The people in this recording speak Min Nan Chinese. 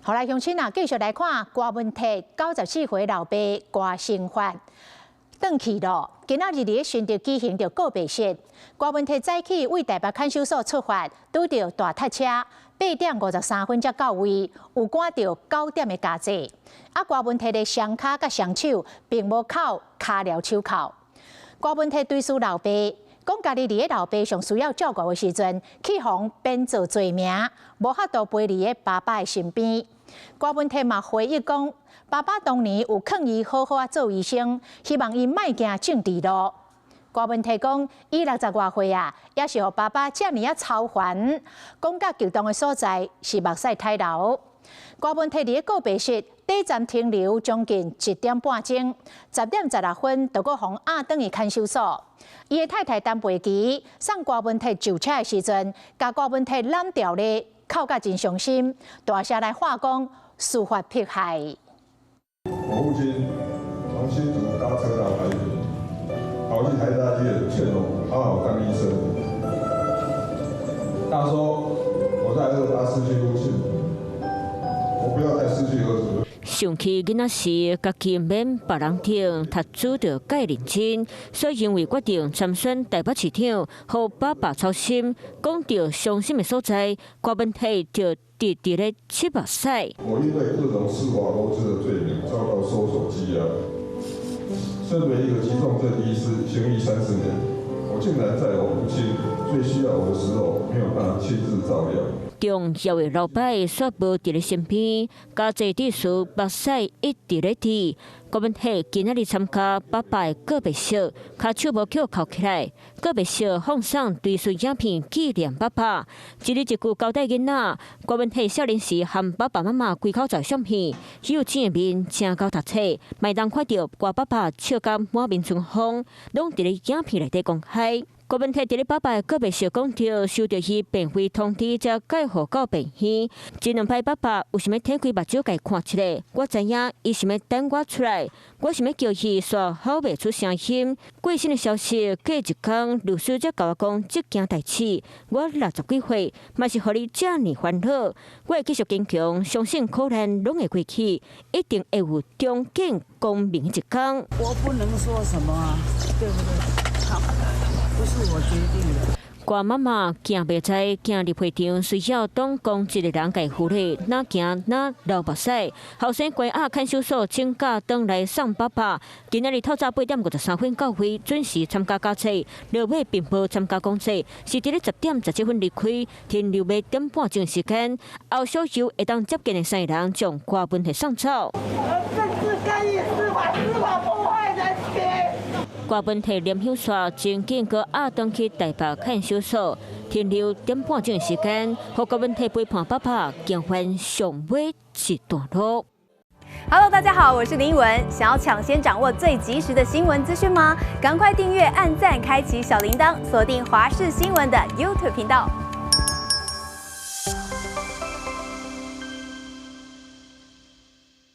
好來，鄉親啊，繼續來看郭文鐵94歲老爸郭成發轉去咯。今仔日佇咧新竹舉行著告別式。郭文鐵早起為台北看守所出發，拄著大塞車，8點53分才到位，有趕著9點的加坐。啊，郭文鐵的雙跤佮雙手並無銬跤鐐手銬。郭文鐵追思老爸，講家己佇咧老爸上需要照顧的時陣，去予編造罪名，無法度陪佇咧爸爸的身邊。郭文鐵嘛回憶講，爸爸當年有勸伊好好仔做醫生，希望伊莫行政治路。郭文鐵講，伊60外歲啊，也是予爸爸遮爾仔操煩，講甲激動的所在是目屎揩流。郭文鐵佇咧告別式短暫停留將近1點半鐘，10點16分就閣予押轉去看守所。伊的太太陳培琪送郭文鐵上車的時陣，共郭文鐵攬牢咧，哭甲真傷心，大聲來喊講司法迫害。我父親從新竹搭車到台北，跑去台大醫院勸我好好當醫生。他說我在228失去父親，我不要再失去兒子。想起囡仔時，家己免別人疼，讀書就蓋認真，所以因為決定參選台北市長，予爸爸操心。講著傷心的所在，郭文鐵就直直咧拭目屎。我因為各種司法羅織的罪名遭到搜索羈押。身為一個急重症醫師，行醫30年，我竟然在我父親最需要我的時候，沒有辦法親自照料。重要的老爸煞無佇咧身邊，家濟律師目屎一直咧滴。郭文鐵今仔日參加爸爸的告別式，跤手無去銬起來。告別式放送追思影片紀念爸爸，一字一句交代囡仔。郭文鐵少年時和爸爸媽媽規口罩相片，有錢的面誠𠢕讀冊，嘛會當看著郭爸爸笑甲滿面春風，攏佇咧影片內底公開。郭文鐵佇咧爸爸的告別式講著，收著伊病危通知，才蓋予到病院。這兩擺爸爸有想欲提開目睭共伊看一下，我知影伊想欲等我出來，我想欲叫伊煞吼袂出聲音。過身的消息過一工，律師才共我講這件代誌。我60幾歲，嘛是予你遮爾煩惱。我會繼續堅強，相信苦難攏會過去，一定會有重見光明的一天。我不能說什麼啊，對不對？好。不是我決定的。郭媽媽驚袂知，驚入會場需要黨公一個人共護理，若行若流目屎。後生關押看守所請假轉來送爸爸。今仔日透早8點53分到位，準時參加加冊。落尾並無參加講冊，是佇咧10點17分離開，停留欲點半鐘時間。後小有會當接見的三個人將郭文鐵送走。政治干預司法，司法破壞人權。郭文鐵連休煞真緊閣押轉去台北看守所，停留點半鐘時間，予郭文鐵陪伴爸爸行完上尾一段路。 Hello，大家好，我是林文。想要搶先掌握最及時的新聞資訊嗎？趕快訂閱、按讚、開啟小鈴鐺，鎖定華視新聞的 YouTube 頻道。